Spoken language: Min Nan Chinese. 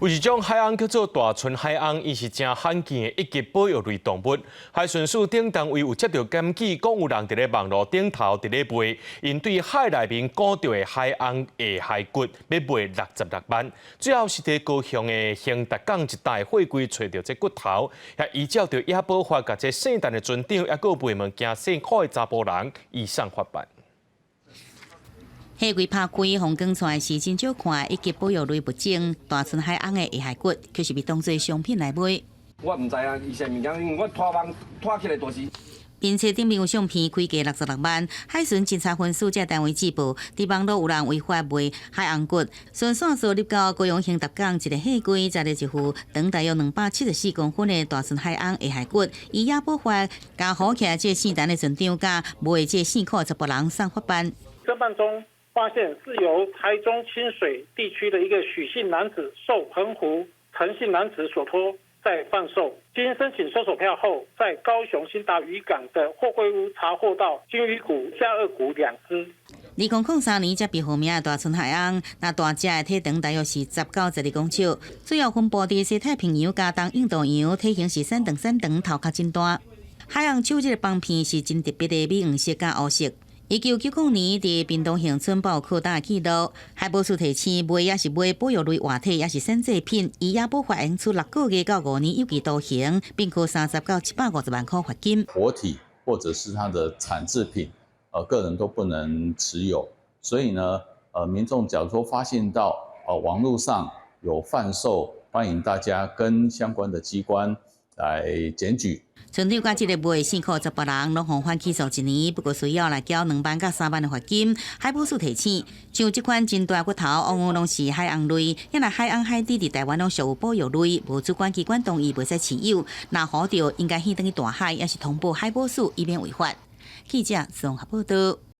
有一種海鰪叫做大鰆海鰪，伊是誠罕見的一級保育類動物。海巡署頂單位有接著檢舉，講有人佇咧網路頂頭佇咧賣，𪜶對海內面捕著的海鰪下頦骨，欲賣66萬。最後是佇高雄的興達港一帶貨櫃揣著這骨頭，也依照著野保法，共這聖誕的船長，抑閣有賣物件姓柯的查埔人移送法辦。貨櫃拍開，風光出來是真少看，一級保育類物種大鰆海鰪的下頦骨，卻是被當做商品來賣。我毋知啊，伊啥物件，因為我拖網拖起來就是。面冊頂面有相片，開價66萬。海巡偵查分署這單位舉報，佇網路有人違法賣海鰪骨。順線索入到高雄興達港一个貨櫃，載著一副長大約274公分的大鰆海鰪下頦骨，依野保法，共好起來這姓陳的船長佮賣這姓柯查埔人送法辦。偵辦中發現是由台中清水地區的一個許姓男子受澎湖陳姓男子所託在販售，經申請搜索票後，在高雄興達漁港的貨櫃屋查獲到鯨魚骨、下顎骨兩隻。2003年才被號名的大鰆海鰪，若大隻的體長大約是10到12公尺，主要分布佇西太平洋佮東印度洋，體型是瘦長瘦長，頭殼真大。海鰪手這个幫片是真特別的米黃色佮烏色。1990年，佇屏東恆春保擴大記錄，海保署提醒，賣抑是買保育類活體，抑是產製品，依野保法應處6個月到5年有期徒刑，並科30到750萬箍罰金。活體或者是它的產製品，個人都不能持有。所以呢，民眾假如說發現到，網路上有販售，歡迎大家跟相關的機關來檢舉。船長佮這个賣姓柯查埔人，攏予緩起訴一年，不過需要來繳2萬到3萬的罰金。海保署提醒，像這款真大骨頭，往往攏是海鰪類，抑若海鰪海底佇台灣攏屬有保育類，無主管機關同意袂使持有。若捕著應該返轉去大海，抑是通報海保署，以免違法。記者綜合報道。